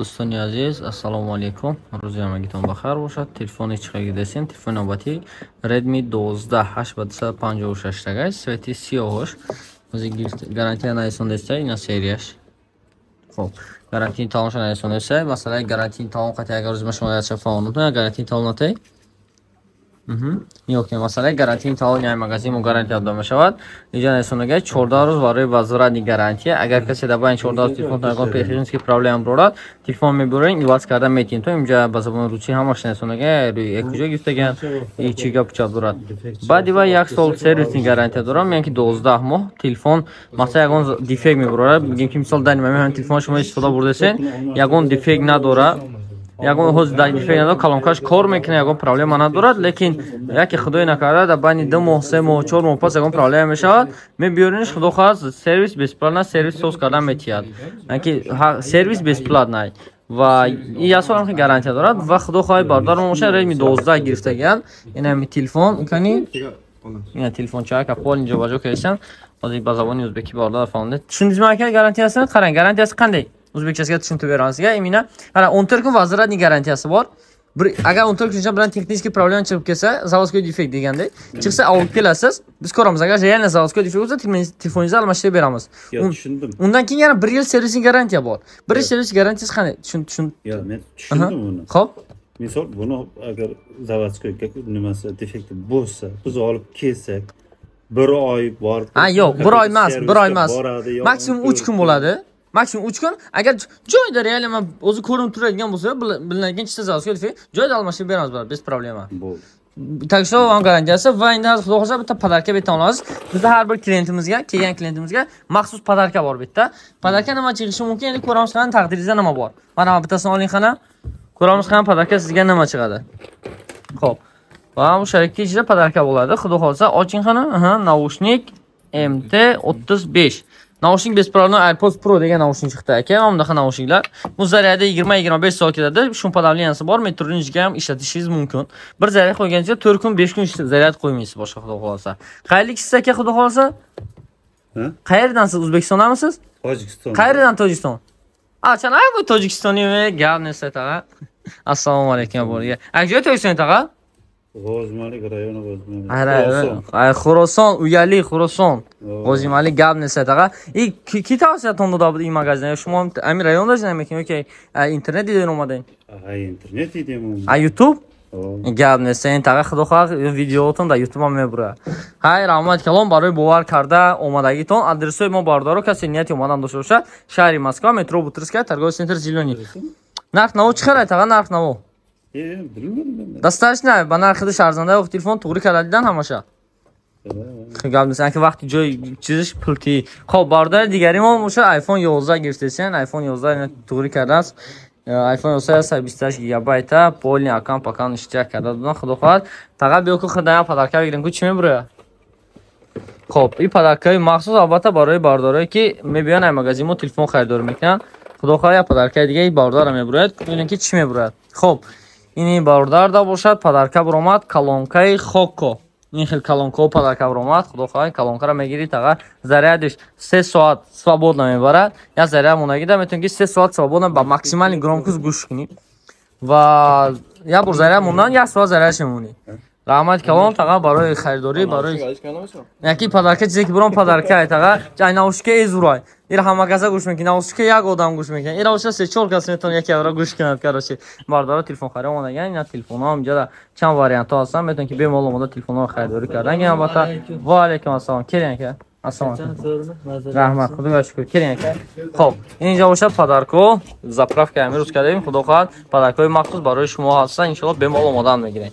Дӯстони азиз, ассалому алайкум. Рӯзи ҳамагитон бахайр бошад. Телефони чӣ гирдасем? Телефони навбатӣ Redmi 12 8 ба 256 тагай, цвети сиёҳош. Ҳозир гарантия нарасондаста, ина серияш. Хоб, гарантияи талонша нарасондаста. Масалаи гарантияи талон қати агар рӯзи ма шумо яча фаҳмонам, гарантияи талон натай. Нигоҳ кунед, масалаи гарантияи талон яъне магазин мо гарантия дода мешавад. Инҷа нарасондагай 14 рӯз барои возвратный гарантия. Агар касе дар байни 14 рӯз телефонтон ягон технический проблема дорад, телефон мебурен, иваз карда метиҳем. То инҷа ба забони русӣ ҳамаш нарасондагай, рӯи куҷо гирифтаган, и чӣ гап чап дорад. Баъди вай як сол сервисный гарантия дорам, яъне ки 12 моҳ телефон масалан ягон дефект мебурад, бигем ки мисол дар нимами ҳамин телефон шумо истифода бурдасен, ягон дефект надорад, ягон ҳозир дар дефект надорад, колонкаш кор мекунад, ягон проблема надорад, лекин яке худое накарда дар байни 2 моҳ, 3 моҳ, 4 моҳ пас ягон проблема мешавад, мебиёриниш, худо хоҳад, сервис бесплатно сервис соз карда метиҳад, яъне ки сервис бесплатно ва и як сол ҳам гарантия дорад. Ва худо хоҳад, бародарам бошад, Redmi 12 гирифтагианд. Ин ҳами телефон кани, ина телефончака пол инҷо ба ҷо кардистанд. Ҳозир ба забони ӯзбекӣ бародар фаҳмонда. Tushundingizmi, aka, garantiyasini? Qarang, garantiyasi qanday? O'zbekchasiga tushuntirib beramiz sizga. Именно qara, 14 kun возвратный garantiyasi bor. Bir agar 14 kun bilan texnik problema chiqib kelsa, заводской дефект degandek chiqsa, olib kelasiz, biz ko'ramiz. Agar реально заводской дефект bo'lsa, telefoningizni almashtirib beramiz. Yo'q, tushundim. Undan keyin yana bir yil servisning garantiya bor. Bir yil servis garantiyasi qanday? Tushun. Yo'q, men tushundim uni. Xo'p. Misol, buni agar заводской nimasi defekti bo'lsa, biz olib kelsak, bir oy borib Ha, yo'q, bir oy emas, bir oy emas. Boradi, yo Maksimum 3 kun bo'ladi. Maksimum 3 kun. Agar joyida реально o'zi ko'rinib turadigan bo'lsa, bilinadigan чисто заводской дефект, joyida almashtirib beramiz, без проблема. Bo'ldi. Так что вам garantiyasi. Va endi hozir xudo xohlasa bitta подарка bitta olamiz. Bizda har bir klientimizga, kelgan klientimizga maxsus подарка bor bitta. Подарка nima chiqishi mumkin? Endi ko'ramiz, qani taqdiringizda nima bor. Mana bittasini oling qani. Ko'ramiz qani подарка sizga nima chiqadi. Xo'p. Va o'sha ichida подарка bo'ladi. Xudo xohlasa oching qani. Aha, наушник MT35. Наушник беспроводной AirPods Pro degan наушник chiqdi, aka. Mana bunaqa наушник lar. Bu zaryadi 20-25 soat ketadi. Шум подавления si bor, metroni ichiga ham ishlatishingiz mumkin. Bir zaryad qo'ygancha 4 kun, 5 kun zaryad qo'ymaysiz boshqa, xudo xohlasa. Qayerlikisiz, aka, xudo xohlasa? Ha? Qayerdansiz? O'zbekistondanmisiz? Tojikiston. Qayerdan Tojikiston? A, chan ay bu Tojikiston gap nesa, tag'a. Assalomu alaykum bo'rga. Aka, Tojikiston, tag'a? G'ozimalik rayoni, G'ozimalik. Ara, ay Xuroson, uyali Xuroson. G'ozimalik gap nesa, tag'a. И ки тавсиятон дода буд ин магазин? Шумо ами районда зиндагӣ мекунед ёки интернет дидед омадед? А интернет дидем. А YouTube? Гап нест, ин таға, худо хоҳад, видеотон дар YouTube ҳам мебурад. Ҳай, раҳмат калом барои бовар карда омадагитон. Адресҳои мо, бародаро, касе нияти омадан дошта бошад, шаҳри Москва, метро Бутырская, торговый центр «Зелёный». Нарх наво чӣ хел, таға, нарх наво? Bilmadim. Достаточно ба нархи арзанда телефон туғри карда дидан ҳамаша. Гап нест, ки вақти ҷои чизиш пулти. Хоб, бародари дигари мо боша, iPhone 11 гирифтесен, iPhone 11 туғри кардааст. iPhone 11 128 гигабайта, полный аккаунт пакаунт иштирак карда додан, худо хоҳад. Таға биё ку худаям подарка бигирем ку, чӣ мебурояд? Хоб, ин подаркаи махсус албатта барои бародарое ки мебиён ай магазин мо телефон харидорӣ мекунанд. Худо хоҳад, як подаркаи дига бародара мебурояд, бибинем ки чӣ мебурояд. Хоб, ини бародар бошад, подарка буромад, колонкаи Хоко. Ин хел колонкаҳо подарка буромад, худо хоҳад, колонкаро мегирӣ, таға, зарядиш 3 соат свободно мебарад. Як заряд монагида метавонӣ ки 3 соат свободно ба максимальный громкость гӯш кунӣ ва як бор заряд мондан як соат зарядш мемонӣ. Раҳмат калом, таға, барои харидорӣ, барои яки подарка. Чизе ки буром подарка, таға, ай наушника эзурай. Ира ҳама каса гӯш мекунад, наушника як одам гӯш мекунад, ира боша се чор кас метавонад яке авра гӯш кунад. Короче, бародаро, телефон харид омадаган, ина телефонҳо инҷа чанд вариантҳо ҳастанд, метавонед ки бемалол омода телефонҳоро харидорӣ кардан. Албатта, ва алайкум ассалом, келин, ака, ассалому алайкум, раҳмат, худога шукр, келин, ака. Хоб, инҷа бошад подарко, заправка амирӯз кардем, худо хоҳад, подаркои махсус барои шумо ҳастанд, иншоалло бемалол омодаам мегирем.